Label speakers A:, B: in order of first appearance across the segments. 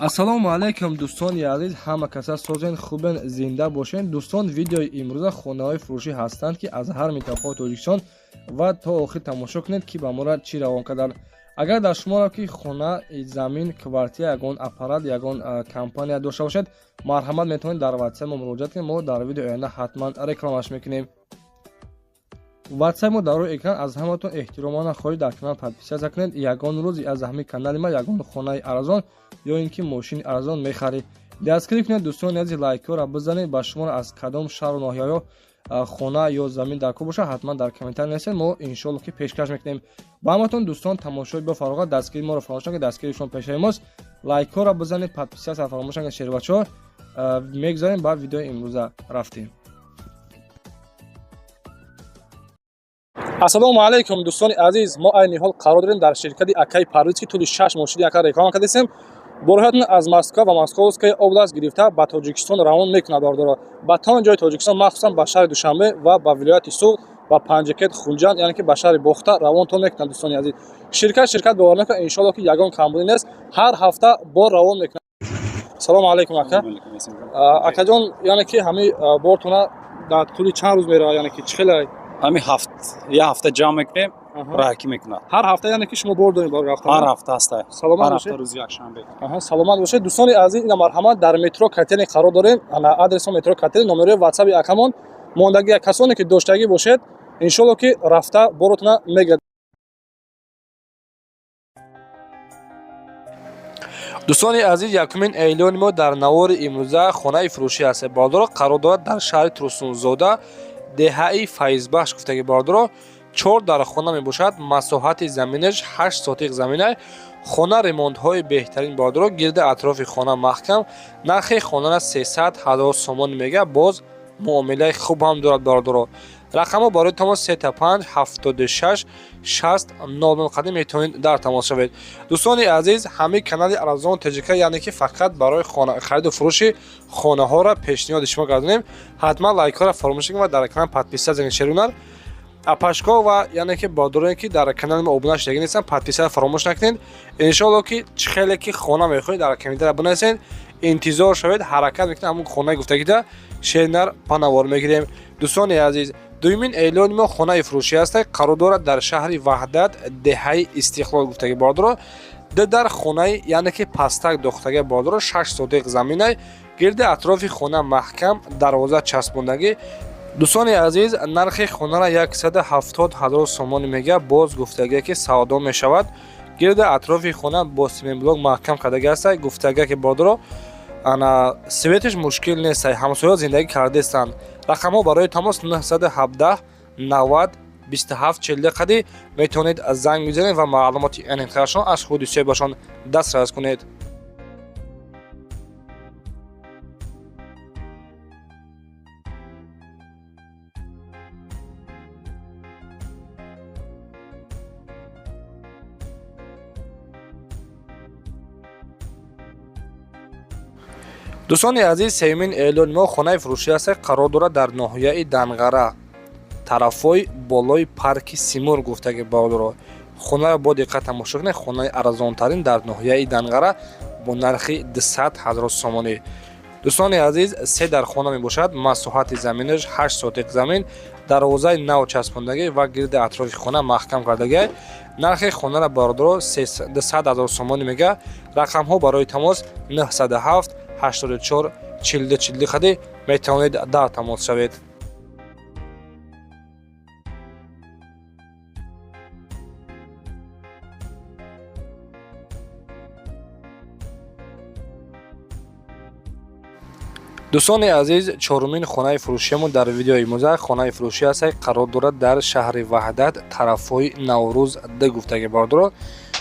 A: Ассалому алайкум, дӯстони азиз, ҳама каса созен, хубен, зинда бошен. Дӯстон, видеои имрӯза хонаҳои фурӯшӣ ҳастанд, ки аз ҳар минтақаи Тоҷикистон, ва то охир тамошо кунед, ки ба мора чӣ равон карданд. Агар дар шуморо ки хона, замин, квартира, ягон аппарат, ягон компания дошта бошед, марҳамат, метавонед дар ватсап мо муроҷиат кунед. Мо дар видеои оянда ҳатман рекламаш мекунем. Ватсап мо дар рӯи экран. Аз ҳаматон эҳтиромона хоҳиш, дар канал подписаться кунед. Ягон рӯз аз ҳамин канали ма ягон хонаи арзон ё ин ки мошини арзон мехаред. Дастгирӣ кунед, дӯстони азиз, лайкҳоро бизанед. Ба шуморо аз кадом шаҳру ноҳияҳо хона ё замин дар кор бошад, ҳатман дар комментар нависед, мо иншоалло ки пешкаш мекунем ба ҳаматон. Дӯстон, тамошои бо фароғат, дастгирии моро фаромӯш накунед, дастгирии шумо пешаи мост. Лайкҳоро бизанед, подписаться фаромӯш накунед. Шербачаҳо, мегузарем ба видеои имрӯза, рафтем. Ассалому алайкум, дӯстони азиз. Мо айни ҳол қарор дорем дар ширкати акаи Парвиз, ки тӯли 6 моҳ шуди ака реклама кардастем. Борҳоятон аз Москва ва Московская область гирифта ба Тоҷикистон равон мекунад, бардоро, ба тамоми ҷои Тоҷикистон, махсусан ба шаҳри Душанбе ва ба вилояти Суғд, ба Панҷакент, Хунҷанд, яъне ки ба шаҳри Бохта равонтон мекунад. Дӯстони азиз, ширкат бовар накунад, иншоалло ки ягон камбудӣ нест, ҳар ҳафта бор равон мекунад. Салому алайкум, ака. Акаҷон, яъне ки ҳамин бортона дар тӯли чанд рӯз меравад, яъне ки чӣ хеле?
B: Ҳамин ҳафт, як ҳафта ҷамъ мекунем, раҳакӣ мекунад.
A: Ҳар ҳафта, яъне ки шумо бор доред бори рафтан?
B: Ҳар ҳафта ҳаста.
A: Саломат
B: ҳар
A: бошед.
B: ҳафта, рӯзи якшанбе.
A: Аҳа, саломат бошед. Дӯстони азиз, ина марҳамат, дар метро Котельный қарор дорем. Ана адреси метро Котельный, номерои ватсаби акамон мондагӣ. Касоне ки доштагӣ бошед, иншоалло ки рафта боротона мегирад. Дӯстони азиз, якумин эълони мо дар навори имрӯза хонаи фурӯшӣ аст, бародаро, қарор дорад дар шаҳри Турсунзода, деҳаи Файзбахш гуфтаги, бародаро. Чор дар хона мебошад, масоҳати заминаш 8 сотиқ замина. Хона ремонтҳои беҳтарин, бародаро, гирди атрофи хона маҳкам. Нархи хонара 300 000 сомон мега, боз муомилаи хуб ҳам дорад, бародаро. Рақамҳо барои тамос 35 76 60 00 қадим, метавонед дар тамос шавед. Дӯстони азиз, ҳамин канали Арзон ТЖК, яъне ки фақат барои хариду фурӯши хонаҳоро пешниҳоди шумо гардонем. Ҳатман лайкҳоро фаромӯш накунед ва дар канал подписаться занед. Шерунар апашко ва яъне ки бародароне ки дар канали мо обуна шудагӣ нестанд, подписаться фаромӯш накунед. Иншоалло ки чӣ хеле ки хона мехоҳед, дар комментария бинависед, интизор шавед, ҳаракат мекунем, ҳамун хонаи гуфтагида шернар панавор мегирем. Дӯстони азиз, дуюмин эълони мо хонаи фурӯшӣ аст, қарор дорад дар шаҳри Ваҳдат, деҳаи Истиқлол гуфтагӣ, бародаро. Ду дар хонаи, яъне ки пастак дохтага, бародаро, 6 сотиқ заминай, гирди атрофи хона маҳкам, дарвоза часпондагӣ. Дӯстони азиз, нархи хонара 170 000 сомонӣ мега, боз гуфтагие ки савдо мешавад. Гирди атрофи хона бо семенблок маҳкам кардагӣ аст. Гуфтагие ки, бародаро, ана светиш мушкил нест, ҳамсоя зиндагӣ кардастанд. Рақамҳо барои тамос 917 90 27 40 қади, метавонед занг бизанед ва маълумоти аниқтарашон аз худи соҳибашон дастрас кунед. Дӯстони азиз, сеюмин эълони мо хонаи фурӯшӣ аст, қарор дорад дар ноҳияи Данғара, тарафҳои болои парки Симур гуфтаги, бародаро. Хонаро бо диққат тамошо кунед. Хонаи арзонтарин дар ноҳияи Данғара бо нархи 200 000 сомонӣ. Дӯстони азиз, се дар хона мебошад, масоҳати заминаш 8 сотиқ замин, дарвозаи нав часпондагӣ ва гирди атрофи хона маҳкам кардагӣ. Нархи хонара, бародаро, 200 000 сомонӣ мега. Рақамҳо барои тамос 907 84 42 42 қади, метавонед дар тамос шавед. Дӯстони азиз, чорумин хонаи фурӯшиамон дар видеои имрӯза хонаи фурӯшӣ аст, қарор дорад дар шаҳри Ваҳдат, тарафҳои Наврӯз д гуфтаги, бародаро.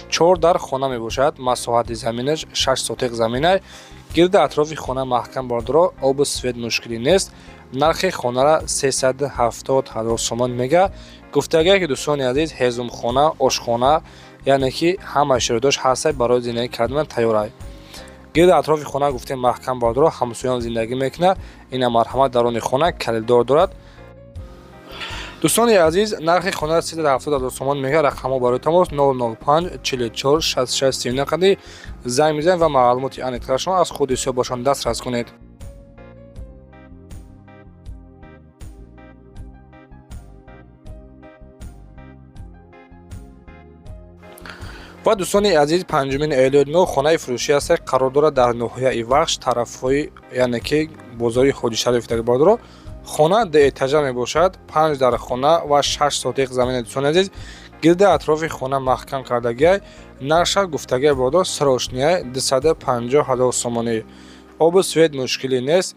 A: Чор дар хона мебошад, масоҳати заминаш 6 сотиқ замина, гирди атрофи хона маҳкам, бародаро, обу свет мушкилӣ нест. Нархи хонара 370 000 сомон мега. Гуфтагие ки, дӯстони азиз, ҳезумхона, ошхона, яъне ки ҳамаи шароитош ҳаста, барои зиндагӣ кардан тайёрай. Гирди атрофи хона, гуфтем, маҳкам, бародаро, ҳамсоён зиндагӣ мекунад. Ина марҳамат, даруни хона калиддор дорад. Дӯстони азиз, нархи хона 370 ҳазор сомон мега. Рақамҳо барои тамос 005 44 66 39 қади занг мезанед ва маълумоти аниқтарашон аз худи ҳисобашон дастрас кунед. Ва дӯстони азиз, панҷумин эълони мо хонаи фурӯшӣ аст, қарор дорад дар ноҳияи Вахш, тарафҳои, яъне ки бозори Ҳоҷишариф бародаро. Хона дуэтажа мебошад, панҷ дар хона ва 6 сотиқ замини. Дӯстони азиз, гирди атрофи хона маҳкам кардагиай. Нарша гуфтагиай, бародаро, срочный ай, 250 000 сомонӣ. Обу свет мушкилӣ нест.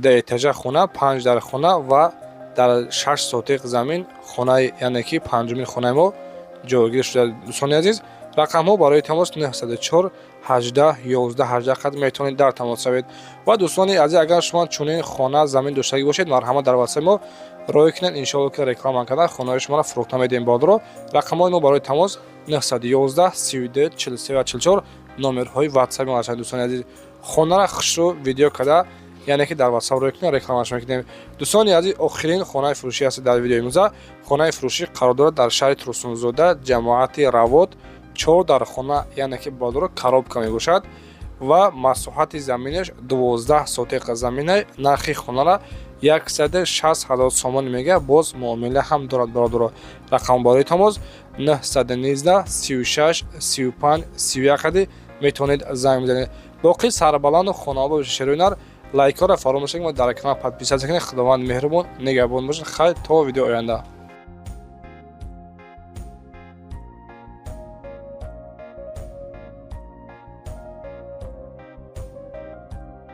A: Дуэтажа хона, панҷ дар хона ва дар 6 сотиқ замин хонаи, яъне ки панҷумин хонаи мо ҷойгир шуда. Дӯстони азиз, рақамҳо барои тамос 904 18 11 18 қад метавонед дар тамос шавед. Ва дӯстони азиз, агар шумо чунин хона, замин доштагӣ бошед, марҳамат, дар ватсаи мо роҳӣ кунед. Иншоалло, ки реклама карда, хонаҳои шуморо фурӯхта медиҳем. Бародаро, рақамҳои мо барои тамос 911 32 43 ва 44 номерҳои ватсаи мо ҳастанд. Дӯстони азиз, хонара хушрӯ видео карда, яъне ки дар ватсап роҳӣ кунед, рекламаш мекунем. Дӯстони азиз, охирин хонаи фурӯшӣ аст дар видеои имрӯза. Хонаи фурӯшӣ қарор дорад дар шаҳри Турсунзода, ҷамоати Равот. Чор дар хона, яъне ки, бародаро, коробка мебошад ва масоҳати заминаш 12 сотиқа замина. Нархи хонара 160 000 сомон мега, боз муомила ҳам дорад. Бародаро, рақам барои тамос 919 36 35 31 қади метавонед занг бизанед. Боқӣ сарбаланду хонаобод бошед. Шерӯи лайкҳоро фаромӯш накунед, дар канал подписаться кунед. Худованд меҳрубон, нигаҳбон бошед. Хайр, то видеои оянда.